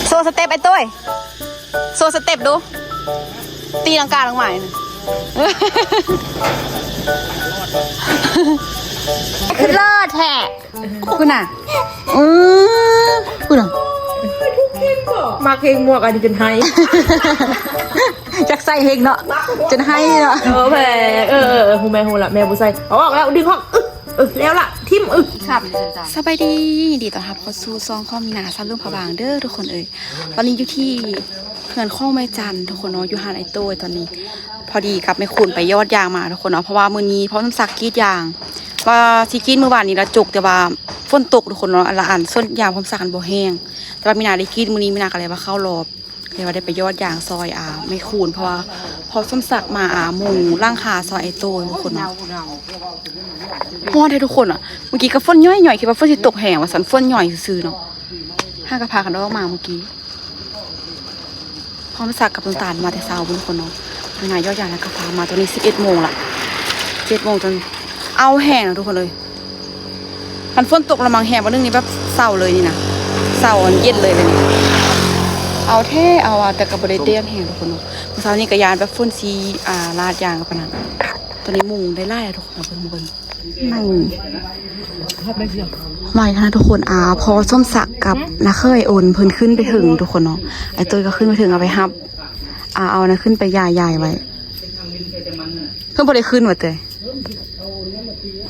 ໂຊສະເຕັບໄອ້ຕຸ້ຍ ໂຊສະເຕັບດູ ຕີລັງກາລົງມານີ້ ຄືຫຼໍ່ແທ້ ພຸ້ນນະ ອື ພຸ້ນນະ ມັກເພງໝວກອັນນີ້ຈົນໄຫ້ ຢາກໃສ່ເພງເນາະ ຈົນໄຫ້ເນາະ ເອີ ແມ່ ເອີ ເອີ ເອີ ຮູ້ແມ່ ຮູ້ລະ ແມ່ບໍ່ໃສ່ ເອົາອອກແລ້ວ ດຶງອອກ ອຶ ເອີ ແລ້ວລະ ຖິ້ມ ອຶ ຄັບ ສະບາຍດີ ຍິນດີຕ້ອນຮັບເຂົ້າສູ່ຊ່ອງຂອງມີນາ ຊາວລຸ່ມພະບາງເດີທຸກຄົນເອີຍ ຕອນນີ້ຢູ່ທີ່ເຮືອນຂອງແມ່ຈັນທຸກຄົນເນາະ ຢູ່ຮ້ານອ້າຍໂຕ້ຍຕອນນີ້ ພໍດີກັບແມ່ຄູນໄປຢອດຢາງມາທຸກຄົນເນາະ ເພາະວ່າມື້ນີ້ພໍ່ສົມສັກກຣີດຢາງ ວ່າຊິກຣີດມື້ວານນີ້ລະຈົກ ແຕ່ວ່າຝົນຕົກທຸກຄົນເນາະ ລະອັນ ສວນຢາງພໍ່ສົມສັກມັນບໍ່ແຫ້ງ ແຕ່ວ່າມີນາໄດ້ກຣີດມື້ນີ້ ມີນາກໍເລີຍວ່າເຂົ້າລອບ ເລີຍວ່າໄດ້ໄປຢອດຢາງຊ່ອຍ ອ່າ ແມ່ຄູນ ເພາະວ່າພໍ່ສົມສັກມາ ອ່າ ມຸງຫຼັງຄາຊ່ອຍອ້າຍໂຕ້ຍທຸກຄົນເນາະ ຮ້ອນແທ້ທຸກຄົນອະ ເມື່ອກີ້ກໍຝົນຍ້ອຍໆ ຄິດວ່າຝົນຊິຕົກແຮງວ່າຊັ້ນ ຝົນຍ້ອຍຊື່ໆເນາະ ຫາກໍພາກັນອອກມາເມື່ອກີ້ ພໍ່ສົມສັກກັບຕົ້ນຕານມາແຕ່ເຊົ້າພຸ້ນທຸກຄົນເນາະ ມາຢອດຢາງແລ້ວກໍພາມາ ຕອນນີ້ສິບເອັດໂມງລະ ເຈັດໂມງ ຕອນ ເອົາແຮງເນາະທຸກຄົນເອີຍ ຄັນຝົນຕົກລະມັງແຮງ ບາດໜຶ່ງນີ້ແບບເຊົາເລີຍນີ້ນະ ເຊົາອັນເຢັນເລີຍເລີຍນີ້ ເອົາແທ້ເອົາວ່າ ແຕ່ກໍບໍ່ໄດ້ແດດແຮງທຸກຄົນເນາະ ມື້ເຊົ້ານີ້ກໍຢ້ານແບບຝົນຊິ ອ່າ ລາດຢາງປານນັ້ນ ຕອນນີ້ມຸງໄດ້ຫຼາຍແລ້ວທຸກຄົນເນາະ ເບິ່ງ ເບິ່ງ ນີ້ ໄວຂະໜາດທຸກຄົນ ອ່າ ພໍ່ສົມສັກກັບນ້າເຂີຍໂອນ ເພິ່ນຂຶ້ນໄປເທິງທຸກຄົນເນາະ ອ້າຍໂຕ້ຍກໍຂຶ້ນໄປເທິງ ເອົາໄປຮັບ ອ່າ ເອົາອັນນັ້ນຂຶ້ນໄປຢາຍໆໄວ້ ເພິ່ນບໍ່ໄດ້ຂຶ້ນວ່າເຕີຍ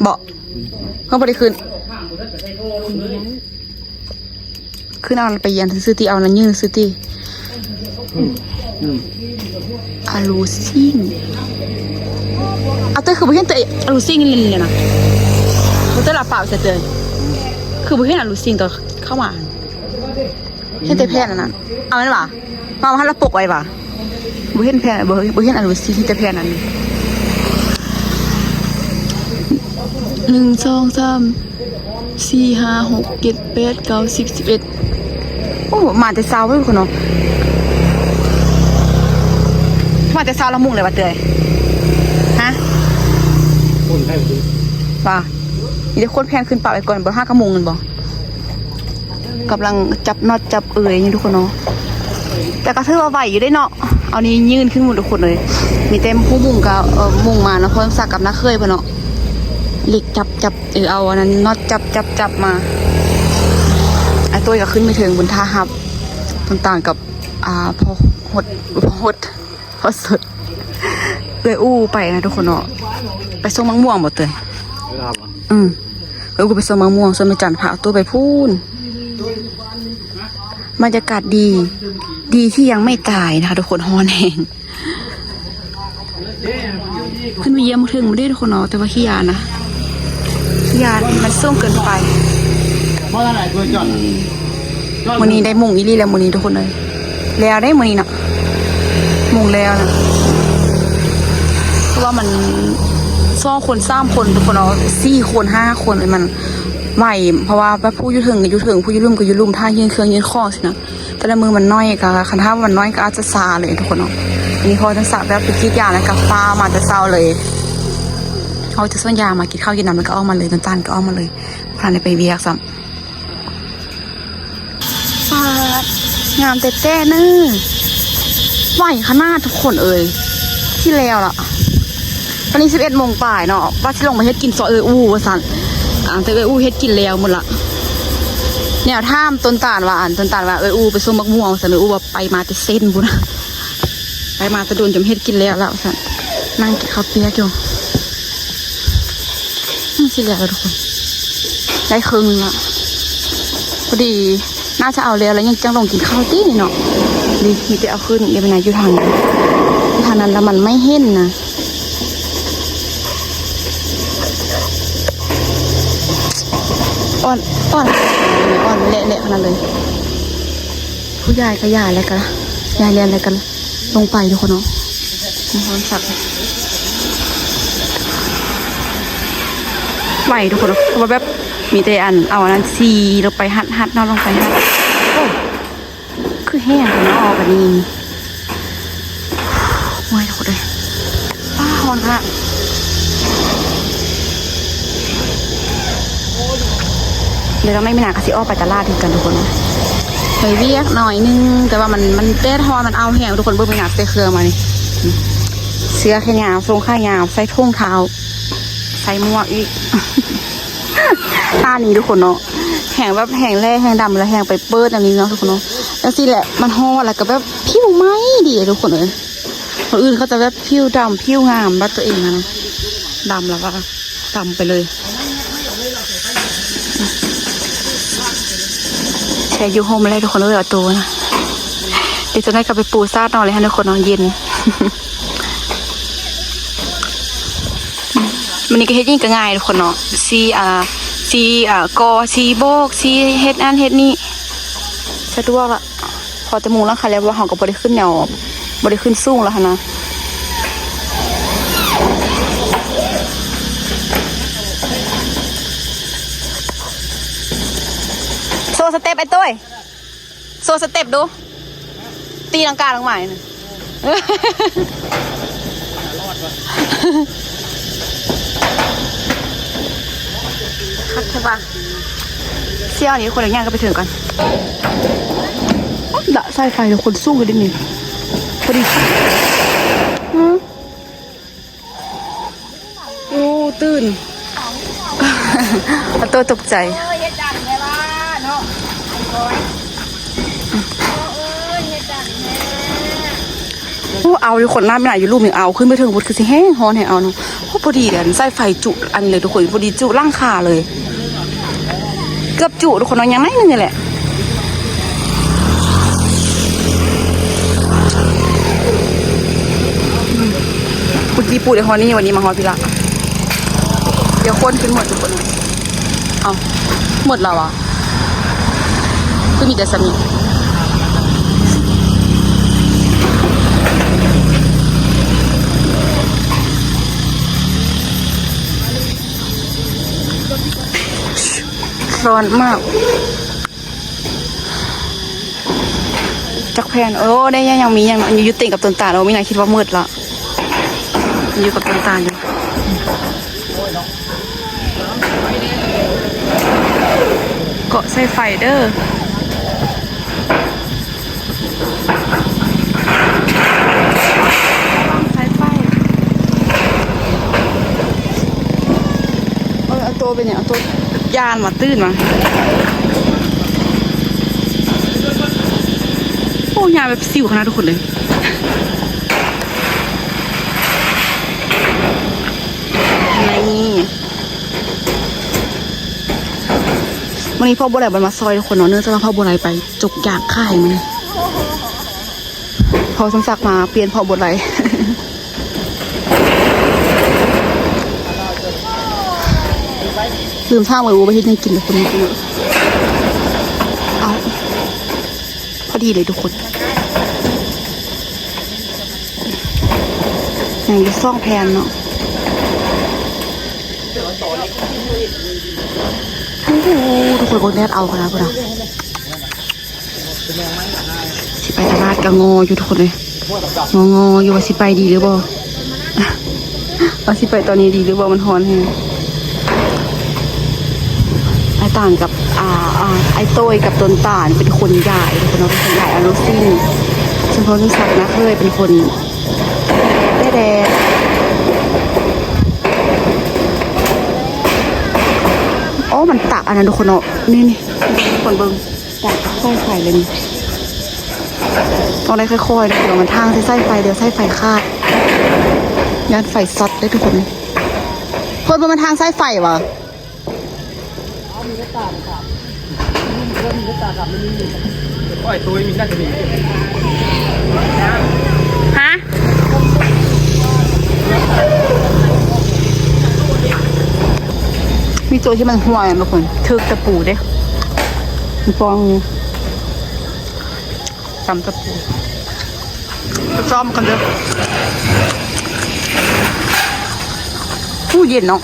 ເບາະ ເພິ່ນບໍ່ໄດ້ຂຶ້ນ ຄືເອົາໄປຢ້ຽມຊື່ໆຕິ ເອົານັ້ນຍື່ນຊື່ໆຕິ ອາລູຊິງ ເອົາເຕີຍ ຄືບໍ່ເຫັນເຕີຍ ອາລູຊິງເລີຍນະ ບໍ່ເຕີຍລະປະໃສ່ເຕີຍ ຄືບໍ່ເຫັນອາລູຊິງຕອນເຂົ້າມາ ເຫັນແຕ່ແຜ່ນອັນນັ້ນ ເອົາແມ່ນຫວາ ມາວ່າຫັ້ນລະປົກໄວ້ຫວາ ບໍ່ເຫັນແຜ່ນ ບໍ່ ບໍ່ເຫັນອາລູຊິງ ເຫັນແຕ່ແຜ່ນອັນນີ້ ໜຶ່ງ ສອງ ສາມ ສີ່ ຫ້າ ຫົກ ເຈັດ ແປດ ເກົ້າ ສິບ ສິບເອັດ ໂອ້ ມາແຕ່ເຊົ້າເລີຍທຸກຄົນເນາະ ມາແຕ່ເຊົ້າລະມຸງເລີຍວ່າເຕີຍ ຮະ ຄົນໃຜບໍ່ ວ່າ ມີແຕ່ຄົນແຜ່ນຂຶ້ນປະໄວ້ກ່ອນ ບໍ່ຫາກະມຸງແມ່ນບໍ່ ກຳລັງຈັບນັອດຈັບເອີຍຢູ່ທຸກຄົນເນາະ ແຕ່ກໍຖືວ່າໄວຢູ່ເດ້ເນາະ ເອົານີ້ຍື່ນຂຶ້ນໝົດທຸກຄົນເລີຍ ມີແຕ່ຜູ້ມຸງກໍ ເອີ ມຸງມາເນາະ ພໍ່ສົມສັກກັບນ້າເຂີຍເພິ່ນເນາະ ເຫຼັກຈັບ ຈັບ ເອີ ເອົາອັນນັ້ນນັອດຈັບ ຈັບ ຈັບມາ ອ້າຍໂຕ້ຍກໍຂຶ້ນໄປເທິງພຸ້ນຖ້າຮັບ ຕົ້ນຕານກັບ ອ່າ ພໍ່ຫົດ ພໍ່ຫົດ ພໍ່ສົດ ເອື້ອຍອູ້ໄປນະທຸກຄົນເນາະ ໄປສົ່ງໝາກມ່ວງບໍ່ເຕີຍ ເອີ ເອື້ອຍອູ້ໄປສົ່ງໝາກມ່ວງ ສ່ວນແມ່ຈັນພາອາໂຕ້ໄປພຸ້ນ ບັນຍາກາດດີ ດີທີ່ຍັງໄມ່ຕາຍນະຄະທຸກຄົນ ຮ້ອນແຮງ ເພິ່ນມາຢ້ຽມເຖິງບໍ່ໄດ້ທຸກຄົນເນາະ ແຕ່ວ່າຂີ້ຢ້ານນະ ຂີ້ຢ້ານ ມັນສູງເກີນໄປ ມື້ນີ້ໄດ້ມຸງອີ່ຫຼີແລ້ວມື້ນີ້ທຸກຄົນເອີຍ ແລ້ວເດ້ມື້ນີ້ເນາະ ມຸງແລ້ວນະ ເພາະວ່າມັນສອງຄົນສາມຄົນທຸກຄົນເນາະ ສີ່ຄົນຫ້າຄົນ ມັນໄຫວ ເພາະວ່າແບບຜູ້ຢູ່ເທິງກໍຢູ່ເທິງ ຜູ້ຢູ່ລຸ່ມກໍຢູ່ລຸ່ມ ຖ້າຍື່ນເຄື່ອງຍື່ນຂອງຊີ້ນະ ແຕ່ລະມື້ມັນໜ້ອຍ ກໍຄັນຖ້າວ່າມັນໜ້ອຍກໍອາດຈະຊ້າເລີຍທຸກຄົນເນາະ ອັນນີ້ເພາະຈັ່ງຊັ້ນ ແບບໄປກຣີດຢາງແລ້ວກໍຟ້າວມາແຕ່ເຊົ້າເລີຍ ອອກຈາກສວນຢາງມາກິນເຂົ້າກິນນ້ຳ ແລ້ວກໍອອກມາເລີຍ ນ້ຳຕານກໍອອກມາເລີຍ ບໍ່ທັນໄດ້ໄປວຽກຊ້ຳ ປາດ ງາມແຕ່ແຕ່ເນີ ໄວຂະໜາດທຸກຄົນເອີຍ ຊິແລ້ວລະ ຕອນນີ້ສິບເອັດໂມງປາຍເນາະ ວ່າຊິລົງໄປເຮັດກິນຊອຍເອື້ອຍອູ້ວ່າຊັ້ນ ອ່າ ແຕ່ເອື້ອຍອູ້ເຮັດກິນແລ້ວໝົດລະ ແນວຖາມຕົ້ນຕານວ່າ ອັນ ຕົ້ນຕານວ່າເອື້ອຍອູ້ໄປສົ່ງໝາກມ່ວງວ່າຊັ້ນ ເອື້ອຍອູ້ວ່າໄປມາແຕ່ເຊັນພຸ້ນນະ ໄປມາແຕ່ດົນ ຈົນເຮັດກິນແລ້ວລະວ່າຊັ້ນ ນັ່ງກິນເຂົ້າປຽກຢູ່ ອືມ ຊິແລ້ວລະທຸກຄົນ ໄດ້ເຄິ່ງໜຶ່ງລະ ພໍດີ ໜ້າຈະເອົາແລ້ວ ແລ້ວຍັງຈັ່ງລົງກິນເຂົ້າຕິນີ້ເນາະ ນີ້ມີແຕ່ເອົາຂຶ້ນ ເອີ ມັນນະຢູ່ທາງ ຢູ່ທາງນັ້ນລະມັນໄມ່ເຫັນນະ ອ່ອນ ອ່ອນ ອ່ອນແຫຼະໆຂະໜາດເລີຍ ຜູ້ໃຫຍ່ກະຢາຍແລ້ວກະ ຢາຍແລ່ນແລ້ວກະ ລົງໄປທຸກຄົນເນາະ ມີຄວາມສັກ ໄຫວທຸກຄົນເນາະ ເພາະວ່າແບບ ມີແຕ່ອັນ ເອົາອັນນັ້ນສີລົງໄປ ຮັດໆເນາະ ລົງໄປຮັດ ໂອ້ ຄືແຫ້ງເນາະ ບັດນີ້ ເມື່ອຍທຸກຄົນເອີຍ ປ້າ ຮ້ອນຂະໜາດ. ດຽວຈັກໜ້ອຍມີນາກໍຊິອອກໄປຕະຫຼາດຄືກັນທຸກຄົນ. ໄປວຽກໜ້ອຍໜຶ່ງ ແຕ່ວ່າມັນ ມັນແດດຮ້ອນ ມັນອ້າວແຮງທຸກຄົນ. ເບິ່ງມີນາໃສ່ເຄື່ອງມານີ້ ເສື້ອແຂນຍາວ ສົ້ງຂາຍາວ ໃສ່ຖົງເທົ້າ ໃສ່ໝວກອີກ ທ່ານີ້ທຸກຄົນເນາະ. ແຮງແບບແຮງແລ້ແຮງດຳ ແລ້ວແຮງໄປເປີດອັນນີ້ເນາະທຸກຄົນເນາະ. ຈັ່ງຊີ້ແຫຼະ ມັນຮ້ອນ ແລ້ວກໍແບບຜິວໄໝ້ດີທຸກຄົນເອີຍ. ຄົນອື່ນເຂົາຈະແບບຜິວດຳຜິວງາມ ແບບຕົວເອງຫັ້ນນະ ດຳແລ້ວກໍດຳໄປເລີຍ. ແຊຢູ່ຮົ່ມແລ້ວທຸກຄົນເອີຍ ເອົາໂຕນະ. ດຽວຈັກໜ້ອຍກໍໄປປູຊາດນອນເລີຍຫັ້ນທຸກຄົນເນາະ ເຢັນ. ມື້ນີ້ກໍເຮັດຫຍັງກໍງ່າຍທຸກຄົນເນາະ ສີ ອ່າ ສີ ອ່າ ກໍ ສີໂບກ ສີເຮັດອັນເຮັດນີ້ ສະດວກລະ. ພໍແຕ່ມຸງຫຼັງຄາແລ້ວ ເພາະວ່າເຮົາກໍບໍ່ໄດ້ຂຶ້ນແນວ ບໍ່ໄດ້ຂຶ້ນສູງແລ້ວຫັ້ນນະ. ໂຊສະເຕັບ ໄອ້ຕຸ້ຍ ໂຊສະເຕັບດູ ຕີລັງກາລົງມານີ້. ຄັກແທ້ວ່າ ສ່ຽວນີ້ຄົນລະຢ່າງກໍໄປເຖິງກ່ອນ. ດະສາຍໄຟແລ້ວ ຄົນສູງຢູ່ເດນີ້ ພໍດີ. ໂອ້ ຕື່ນ ອາໂຕຕົກໃຈ. ໂອ້ ເອົາຢູ່ ຄົນນ້ຳຫຼາຍຢູ່ລຸ່ມນີ້ ເອົາຂຶ້ນໄປເທິງພຸ້ນ ຄືຊິແຮງຮ້ອນແຮງເອົາເນາະ. ໂອ້ ພໍດີອັນສາຍໄຟຈຸອັນນີ້ເລີຍທຸກຄົນ ພໍດີຈຸຫຼັງຄາເລີຍ ເກືອບຈຸທຸກຄົນເນາະ ຍັງໜ້ອຍໜຶ່ງນີ້ແຫຼະ. ມື້ກີ້ປູໄດ້ຮອດນີ້ ວັນນີ້ມາຮອດພີ້ລະ. ດຽວຄົນຂຶ້ນໝົດທຸກຄົນ. ເອົ້າ ໝົດແລ້ວຫວາ? ຄືມີແຕ່ສ່ຳນີ້. ຮ້ອນມາກ. ຈັກແຜ່ນ. ໂອ້ ໄດ້ ຍັງ ຍັງມີຫຍັງເນາະ ຢູ່ ຢູ່ເຕັງກັບຕົ້ນຕານ. ໂອ້ ມີນາຄິດວ່າໝົດລະ ຢູ່ກັບຕົ້ນຕານຢູ່. ເກາະສາຍໄຟເດີ້ ສາຍໄຟ. ເອີ ເອົາໂຕເປັນຫຍັງ ເອົາໂຕຢ້ານວ່າ ຕື່ນວ່າ. ໂອ້ ຍ່າງແບບຊິວຂະໜາດທຸກຄົນເລີຍ. ນີ້ ມື້ນີ້ພໍ່ບົວໄຫຼບໍ່ໄດ້ມາຊ່ອຍທຸກຄົນເນາະ ເນື່ອງຈາກວ່າພໍ່ບົວໄຫຼໄປຈົກຢາງຂາຍມື້ນີ້. ພໍ່ສົມສັກມາປ່ຽນພໍ່ບົວໄຫຼ. ລືມຖາມເອີ ວ່າເຮັດຫຍັງກິນກັບຄົນນີ້ເນາະ. ເອົາ ພໍດີເລີຍທຸກຄົນ ຍັງຢູ່ສອງແຜ່ນເນາະ. ໂອ້ໂຫ ທຸກຄົນ ໂອ້ ແດດເອົາຂະໜາດພຸ້ນນະ. ຊິໄປຕະຫຼາດກະງໍຢູ່ທຸກຄົນເອີຍ ງໍໆຢູ່ວ່າຊິໄປດີຫຼືບໍ່ ວ່າຊິໄປຕອນນີ້ດີຫຼືບໍ່ ມັນຮ້ອນແຮງ. ອ້າຍຕານກັບ ອ່າ ອ່າ ອ້າຍໂຕ້ຍກັບຕົ້ນຕານເປັນຄົນຍ້າຍເນາະ ເປັນຄົນຍ້າຍເອົາລູກຊິ້ນ ສ່ວນພໍ່ສົມສັກນະເຄີຍເປັນຄົນແດ່ໆ. ໂອ້ ມັນຕັກອັນນັ້ນທຸກຄົນເນາະ ນີ້ໆ ທຸກຄົນເບິ່ງ. ຕັດສາຍໄຟເລີຍນີ້ ຕ້ອງໄດ້ຄ່ອຍໆ ເດີ ມັນທາງໃສ່ສາຍໄຟ ດຽວສາຍໄຟຂາດ ຢ້ານໄຟຊັອດເດ້ທຸກຄົນ. ເພິ່ນວ່າມັນທາງສາຍໄຟຫວາ? ຮະ? ມີໂຕທີ່ມັນຫົວນະທຸກຄົນ ຖືກຕະປູເດ້ ມັນປ່ອງຢູ່ ຕຳຕະປູ ໄປຊ້ອມກັນເດີ້. ໂອ້ ເຢັນເນາະ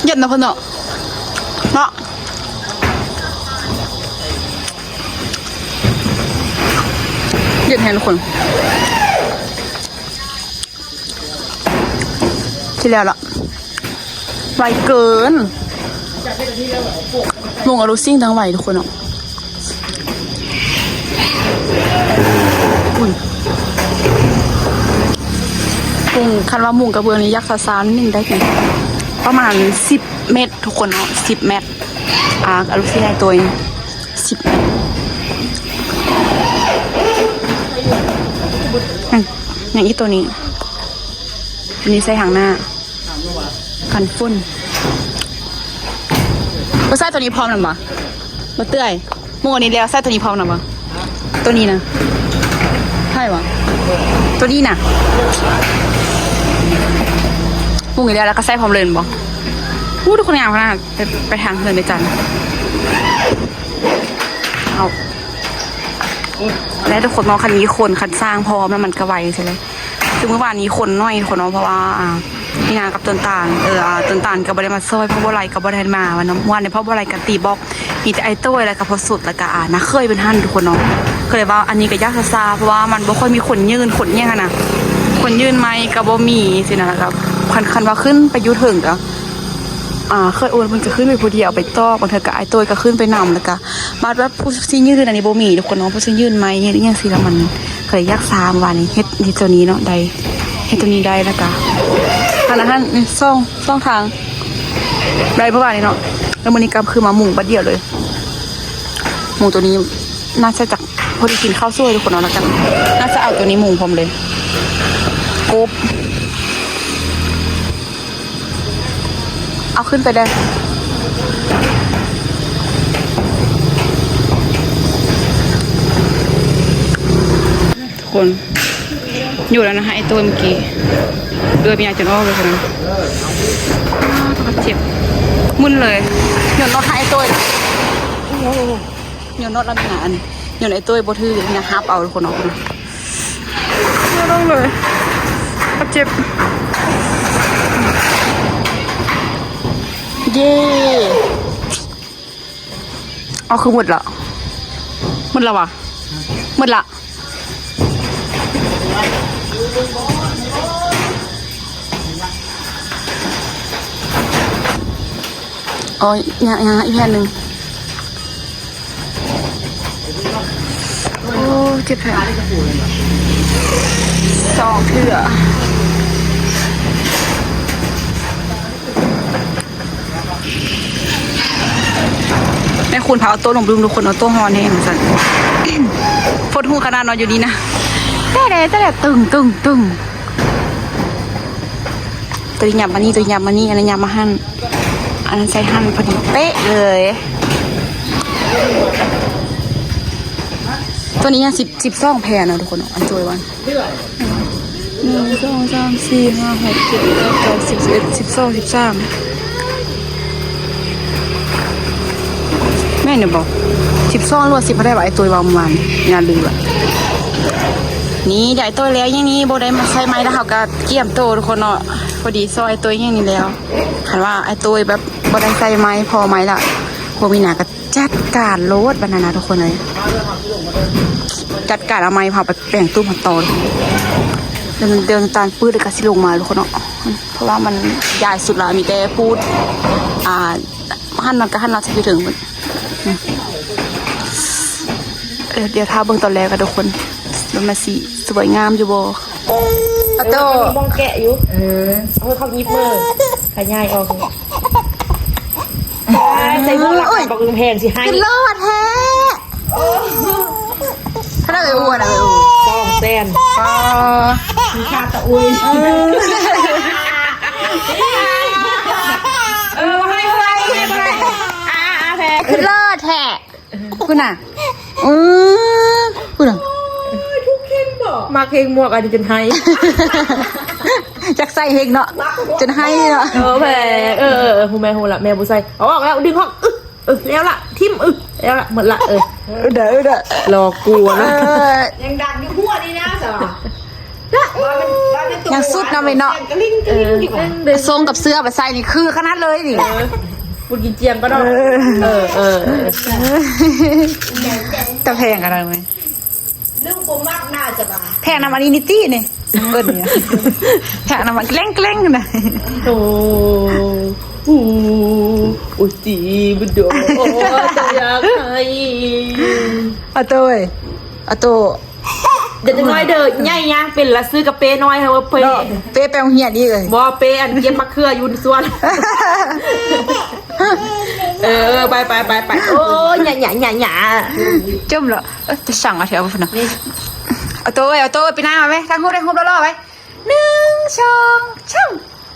ເຢັນເນາະເພິ່ນເນາະ ເນາະ ເຢັນແຮງທຸກຄົນ. ຊິແລ້ວລະ ໄວເກີນ ມຸງອາລຸຊິງທັງໄວທຸກຄົນເນາະ. ອຸ້ຍ ມຸງ ຄັນວ່າມຸງກະເບື້ອງນີ້ຢາກຊາໆ ໜຶ່ງໄດ້ປະມານສິບແມັດທຸກຄົນເນາະ ສິບແມັດ. ອາ ອາລຸຊິງໃຫ້ໂຕນີ້ ສິບແມັດ. ອືມ ຍັງອີກໂຕນີ້ ອັນນີ້ໃສ່ທາງໜ້າ ກັນຝົນ. ບໍ່ໃສ່ໂຕນີ້ພ້ອມນຳບໍ່? ບໍ່ເຕື້ອຍ ໝູ່ອັນນີ້ແລ້ວໃສ່ໂຕນີ້ພ້ອມນຳບໍ່? ໂຕນີ້ນະ ໃຊ່ບໍ່? ໂຕນີ້ນະ ໝູ່ນີ້ແລ້ວ ແລ້ວກະໃສ່ພ້ອມເລີຍແມ່ນບໍ່? ອູ້ ທຸກຄົນງາມຂະໜາດ ໄປ ໄປທາງເຮືອນແມ່ຈັນ. ເອົາ ແລ້ວທຸກຄົນເນາະ ຄັນມີຄົນ ຄັນຊ່າງພ້ອມແລ້ວມັນກະໄວ ຈັ່ງຊີ້ແຫຼະ. ຄືມື້ວານນີ້ຄົນໜ້ອຍທຸກຄົນເນາະ ເພາະວ່າ ອ່າ ມີນາກັບຕົ້ນຕານ ເອີ ອ່າ ຕົ້ນຕານກະບໍ່ໄດ້ມາຊ່ອຍ ພໍ່ບໍ່ໄຫຼກະບໍ່ໄດ້ມາ ວ່ານຳ ມື້ວານນີ້ພໍ່ບໍ່ໄຫຼກະຕີບອກ ມີແຕ່ອ້າຍໂຕ້ຍ ແລ້ວກະພໍ່ສົດ ແລ້ວກະ ອ່າ ນາເຂີຍເພິ່ນຫັ້ນທຸກຄົນເນາະ. ກະເລີຍວ່າອັນນີ້ກະຢາກຊາໆ ເພາະວ່າມັນບໍ່ຄ່ອຍມີຄົນຍື່ນ ຄົນຫຍັງຫັ້ນນະ ຄົນຍື່ນໄມ້ກະບໍ່ມີຊີ້ນະ. ແລ້ວກະຄັນ ຄັນວ່າຂຶ້ນໄປຢູ່ເທິງກະ ອ່າ ເຂີຍໂອນເພິ່ນກະຂຶ້ນໄປຜູ້ດຽວໄປຕໍ່ ບາງເທື່ອກະອ້າຍໂຕ້ຍກະຂຶ້ນໄປນຳ ແລ້ວກະ ບາດແບບຜູ້ຊິຍື່ນອັນນີ້ບໍ່ມີທຸກຄົນເນາະ ຜູ້ຊິຍື່ນໄມ້ເຮັດອີ່ຫຍັງຊີ້ລະ ມັນກະເລີຍຢາກຊາ ວ່ານີ້ເຮັດ ເຮັດໂຕນີ້ເນາະ ໄດ້ ເຮັດໂຕນີ້ໄດ້ ແລ້ວກະ ຫັ້ນນະ ຫັ້ນ ສອງ ສອງທາງ ໄດ້ປະມານນີ້ເນາະ. ແລ້ວມື້ນີ້ກັບຄືມາມຸງບາດດຽວເລີຍ ມຸງໂຕນີ້ໜ້າຈະຈັກພໍດີກິນເຂົ້າສວຍທຸກຄົນເນາະ ແລ້ວກະໜ້າຈະເອົາໂຕນີ້ມຸງພ້ອມເລີຍ ກົບ. ເອົາຂຶ້ນໄປເດີ້ທຸກຄົນ. ຢູ່ແລ້ວນະ ໄອ້ໂຕ້ຍມື້ກີ້ ເລືອດເປັນຫຍັງຈົນອອກເລີຍຊັ້ນນະ. ເຈັບ ມຶນເລີຍ ຍ້ອນລົດໄອ້ໂຕ້ຍ ໂອ້ໂຫ ຍ້ອນລົດລະມີນະ ອັນ ຍ້ອນໄອ້ໂຕ້ຍບໍ່ຖືກນະ ຮັບເອົາຄົນອອກນະ. ເລືອດອອກເລີຍ ບາດເຈັບ. ເຢ້ ເອົາ ຄືໝົດລະ ໝົດລະຫວາ ໝົດລະ. ອໍ ຍັງ ຍັງອີກແຜ່ນໜຶ່ງ. ໂອ້ ເຈັບແຜ ສອງເທື່ອ. ແມ່ຄູນພາເອົາໂຕລົງດຸ່ມທຸກຄົນເນາະ ໂຕຮ້ອນແຮງວ່າຊັ້ນ. ຟົດຫູຂະໜາດເນາະ ຢູ່ນີ້ນະ ແຕ່ແດ່ ແຕ່ແດ່ ຕຶງ ຕຶງ ຕຶງ. ໂຕນີ້ຫຍັບມານີ້ ໂຕນີ້ຫຍັບມານີ້ ອັນນັ້ນຫຍັບມາຫັ້ນ ອັນນັ້ນໃສ່ຫັ້ນ ພໍດີເປະເລີຍ. ໂຕນີ້ຍັງສິບ ສິບສອງແຜ່ນເນາະທຸກຄົນເນາະ ອັນໂຕຍວ່າ ໜຶ່ງ ສອງ ສາມ ສີ່ ຫ້າ ຫົກ ເຈັດ ແປດ ເກົ້າ ສິບ ສິບເອັດ ສິບສອງ ສິບສາມ ແມ່ນຢູ່ບໍ່? ສິບສອງ ຫຼືວ່າ ສິບເທົ່າໃດວະ ໄອ້ໂຕ້ຍເວົ້າມື້ວານນີ້ ຢ່າລືມລະ. ນີ້ໄດ້ໂຕ້ຍແລ້ວ ຢ່າງນີ້ບໍ່ໄດ້ມາໃສ່ໄມ້ ແລ້ວເຮົາກະກຽມໂຕທຸກຄົນເນາະ. ພໍດີຊອຍໄອ້ໂຕ້ຍຢ່າງນີ້ແລ້ວ ຄັນວ່າໄອ້ໂຕ້ຍແບບບໍ່ໄດ້ໃສ່ໄມ້ ພໍໄມ້ລະ ພວກມີນາກະຈັດການໂລດບັດນັ້ນນະທຸກຄົນເອີຍ. ຈັດການເອົາໄມ້ເຮົາໄປແປງຕູ້ມາຕໍ່. ດຽວ ດຽວນ້ຳຕານປືດແລ້ວກະຊິລົງມາທຸກຄົນເນາະ ເພາະວ່າມັນຢາຍສຸດລະ ມີແຕ່ປູດ ອ່າ ຫັ້ນນອນກະຫັ້ນນອນຊິຢູ່ເທິງພຸ້ນ. ເອີ ດຽວຖ້າເບິ່ງຕອນແລງກັນທຸກຄົນ ວ່າມັນຊິສວຍງາມຢູ່ບໍ່. ອາໂຕ ເອີ ມີບ່ອງແກະຢູ່ ເອີ ເອົາເຂົ້າຫຍິບມື ຂະຫຍາຍອອກ ໃສ່ໝວກລະ ໂອ້ຍ ບັກອຶ່ງແພງຊິໃຫ້ ຂຶ້ນຫຼໍ່ແທ້. ຂະໜາດໄອ້ອູ່ນະ ໄອ້ອູ່ ສອງແສນ ອໍ ມີຄ່າຕະອຸຍ ເອີ ບໍ່ໃຫ້ ບໍ່ໃຫ້ ບໍ່ໃຫ້ ອ່າ ອ່າ ແພງ ຂຶ້ນຫຼໍ່ແທ້. ພຸ້ນນະ ອື ພຸ້ນນະ ໂອ້ຍ ທຸກເຄັງບໍ່ ມັກເຮັງໝວກອັນນີ້ຈົນໄຫ້ ຢາກໃສ່ເຮັງເນາະ ຈົນໄຫ້ເນາະ ເອີ ແພງ ເອີ ເອີ ເອີ ຮູ້ແມ່ ຮູ້ລະ ແມ່ບໍ່ໃສ່ ເອົາອອກແລ້ວ ດຶງອອກ ອຶ ເອີ ແລ້ວລະ ຖິ້ມ ອຶ ແລ້ວລະ ໝົດລະ ເອີ ເອີ ເດີ ເດີ ລໍກົວນະ ເອີ ຍັງດັງຢູ່ຫົວນີ້ນະ ສະຫວາ ຍັງສຸດນຳເລີຍເນາະ ເອີ ສົ່ງກັບເສື້ອໄປໃສ່ນີ້ຄືຂະໜາດເລີຍນີ້ ເອີ ບຸນກິນຈຽງກໍເນາະ ເອີ ເອີ ເອີ ແຕ່ແພງຂະໜາດນັ້ນ ລູກບໍ່ມັກໜ້າຈະວ່າ ແພງນຳອັນນີ້ນິຕິນີ້ ເອີ້ນຫຍັງ ແທະນຳມັນແກ້ງໆນະ. ໂອ້ ໂອ້ ໂອ້ຍ ຕີບໍ່ໂດ ຕາຢາກໃຫ້ ອາໂຕ້ເອີຍ ອາໂຕ້ ເດັກນ້ອຍເດີ ໃຫຍ່ຍາງເປັນລະ ຊື້ກະເປ້ນ້ອຍໃຫ້ວ່າເປ້ ເນາະ ເປ້ໄປໂຮງຮຽນອີກເອີຍ ບໍ່ ເປ້ອັນເກັບມະເຂືອຢູ່ສວນ. ເອີ ໄປໆໆໆ ໂອ້ຍ ຫຍາໆໆໆ ຈົມແລ້ວ. ເອີ ຈະສັ່ງເອົາແຖວພຸ້ນນະ ອາໂຕ້ເອີຍ ອາໂຕ້ເອີຍ ປີໜ້າມາແມ ຖ່າຍຮູບ ຖ່າຍຮູບຫຼໍ່ໆໄວ້ ໜຶ່ງ ສອງ ສາມ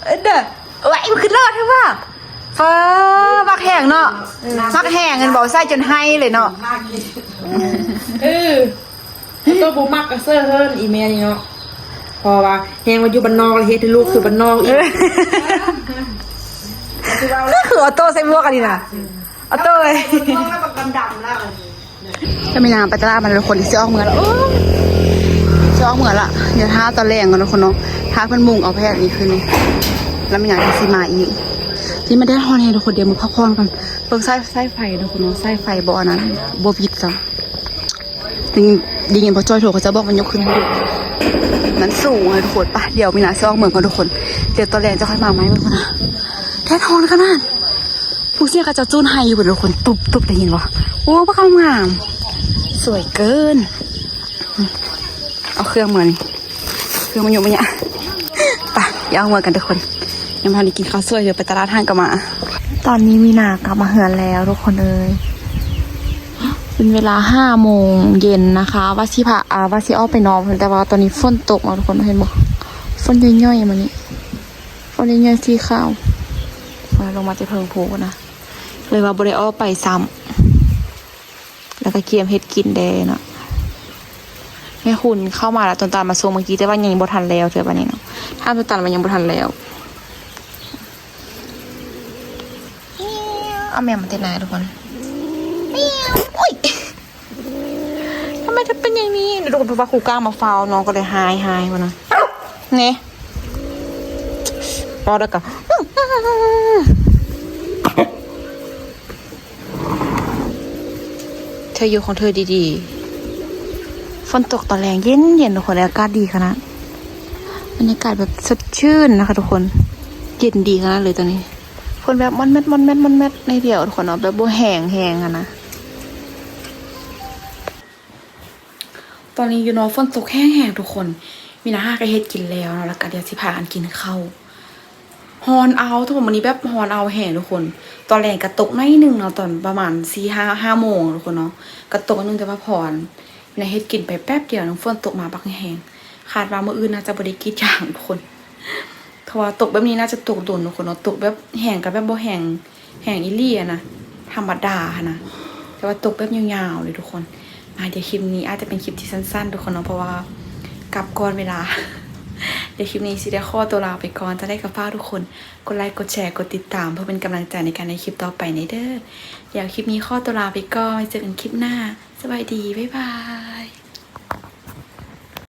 ເອີ ເດີ ໂອ້ຍ ມັນຄືຫຼໍ່ແທ້ວ່າ ຟ້າ ມັກແຮງເນາະ ມັກແຮງແມ່ນບໍ່ ໃສ່ຈົນໄຫ້ເລີຍເນາະ. ເອີ ໂຕບໍ່ມັກກໍເຊີເຮີນອີແມ່ນີ້ເນາະ ເພາະວ່າແຮງວ່າຢູ່ບ້ານນອກ ແລ້ວເຮັດໃຫ້ລູກຄືບ້ານນອກອີກ. ຄືອາໂຕ້ໃສ່ໝວກອັນນີ້ນະ ອາໂຕ້ເອີຍ ດຳໆແລ້ວ. ແລ້ວມີນາໄປຕະຫຼາດມາແລ້ວທຸກຄົນ ຊິອອກເມືອລະ ໂອ້ ຊິອອກເມືອລະ ດຽວຖ້າຕອນແລງກ່ອນທຸກຄົນເນາະ ຖ້າເພິ່ນມຸງເອົາແຜ່ນນີ້ຄືນ ແລ້ວມີນາຊິມາອີກ. ນີ້ມັນແດດຮ້ອນແຮງທຸກຄົນ ດຽວມາພັກຜ່ອນກ່ອນ. ເບິ່ງສາຍ ສາຍໄຟທຸກຄົນເນາະ ສາຍໄຟບໍ່ອັນນັ້ນ ບໍ່ວິດຊ້ຳ. ໄດ້ຍິນ ໄດ້ຍິນພໍ່ຈ້ອຍໂທ ເຂົາເຈົ້າບອກມາຍົກຂຶ້ນໃຫ້ດູ ມັນສູງເລີຍທຸກຄົນ. ໄປ ດຽວມີນາຊິອອກເມືອກ່ອນທຸກຄົນ ດຽວຕອນແລງຈະຄ່ອຍມາໃໝ່ທຸກຄົນນະ. ແດດຮ້ອນຂະໜາດ ຜູ້ເສຍງເຂົາເຈົ້າຈູນໄຫ້ຢູ່ພຸ້ນທຸກຄົນ ຕຸບໆ ໄດ້ຍິນບໍ່? ໂອ້ ບັກງາມ ສວຍເກີນ. ເອົາເຄື່ອງມານີ້ ເຄື່ອງມາຍຸມະຍະ. ໄປ ດຽວເອົາເມືອກັນທຸກຄົນ ຍັງບໍ່ທັນໄດ້ກິນເຂົ້າສວຍ ດຽວໄປຕະຫຼາດຫັ້ນກໍມາ. ຕອນນີ້ມີນາກັບມາເຮືອນແລ້ວທຸກຄົນເອີຍ ເປັນເວລາຫ້າໂມງເຢັນນະຄະ ວ່າຊິພາ ອ່າ ວ່າຊິອອກໄປນອນ ແຕ່ວ່າຕອນນີ້ຝົນຕົກເນາະທຸກຄົນ ເຫັນບໍ່ ຝົນຍ່ອຍໆ ມານີ້ ຝົນຍ່ອຍໆ ສີຂາວ ລົງມາແຕ່ເທິງພູ້ນນະ ເລີຍວ່າບໍ່ໄດ້ອອກໄປຊ້ຳ. ແລ້ວກໍກຽມເຮັດກິນແດ່ເນາະ. ແມ່ຄຸນເຂົ້າມາແລ້ວ ຕົ້ນຕານມາສົ່ງເມື່ອກີ້ ແຕ່ວ່າຍັງບໍ່ທັນແລ້ວເທື່ອບາດນີ້ເນາະ. ຖາມຕົ້ນຕານວ່າຍັງບໍ່ທັນແລ້ວ. ເອົາແມວມາແຕ່ໃນທຸກຄົນ. ໂອ້ຍ ທຳໄມເທາເປັນຢ່າງນີ້? ດຽວທຸກຄົນ ເພາະວ່າຄູກ້າມາເຝົ້າ ນ້ອງກໍເລີຍຮ້າຍໆ ພຸ້ນນະ. ນີ້ ເວົ້າແລ້ວກໍ ເທາຢູ່ຂອງເທາດີໆ. ຝົນຕົກຕອນແລງເຢັນໆ ທຸກຄົນ ອາກາດດີຂະໜາດ ບັນຍາກາດແບບສົດຊື່ນນະຄະທຸກຄົນ ເຢັນດີຂະໜາດເລີຍຕອນນີ້. ຝົນແບບມ່ອນແມັດໆໆ ໜ້ອຍດຽວທຸກຄົນເນາະ ແບບບໍ່ແຮງແຮງຫັ້ນນະ. ຕອນນີ້ຢູ່ນອກຝົນຕົກແຮງໆ ທຸກຄົນ. ມີນາຫາກໍເຮັດກິນແລ້ວເນາະ ແລ້ວກໍດຽວຊິພາກັນກິນເຂົ້າ. ຮ້ອນເອົາ ທຸກຄົນ ມື້ນີ້ແບບຮ້ອນເອົາແຮງທຸກຄົນ. ຕອນແລງກໍຕົກໜ້ອຍໜຶ່ງເນາະ ຕອນປະມານສີ່ຫ້າ ຫ້າໂມງທຸກຄົນເນາະ ກໍຕົກໜຶ່ງ ແຕ່ວ່າພໍນະເຮັດກິນໄປແປັບດຽວໜຶ່ງ ຝົນຕົກມາບັກແຮງ. ຄາດວ່າມື້ອື່ນໜ້າຈະບໍ່ໄດ້ກຣີດຢາງທຸກຄົນ ເພາະວ່າຕົກແບບນີ້ໜ້າຈະຕົກດົນທຸກຄົນເນາະ. ຕົກແບບແຮງກໍແບບບໍ່ແຮງ ແຮງອີ່ຫຼີຫັ້ນນະ ທຳມະດາຫັ້ນນະ ແຕ່ວ່າຕົກແບບຍາວໆເລີຍທຸກຄົນ. ອ່າ ດຽວຄລິບນີ້ອາດຈະເປັນຄລິບທີ່ສັ້ນໆ ທຸກຄົນເນາະ ເພາະວ່າກັບກ່ອນເວລາ. ດຽວຄລິບນີ້ຊິໄດ້ຂໍຕົວລາໄປກ່ອນ. ຈັ່ງໃດກໍຝາກທຸກຄົນກົດໄລ ກົດແຊ ກົດຕິດຕາມ ເພື່ອເປັນກຳລັງໃຈໃນການເຮັດຄລິບຕໍ່ໄປແດ່ເດີ. ດຽວຄລິບນີ້ຂໍຕົວລາໄປກ່ອນ ໄວ້ເຈີກັນຄລິບໜ້າ. ສະບາຍດີ ບາຍບາຍ.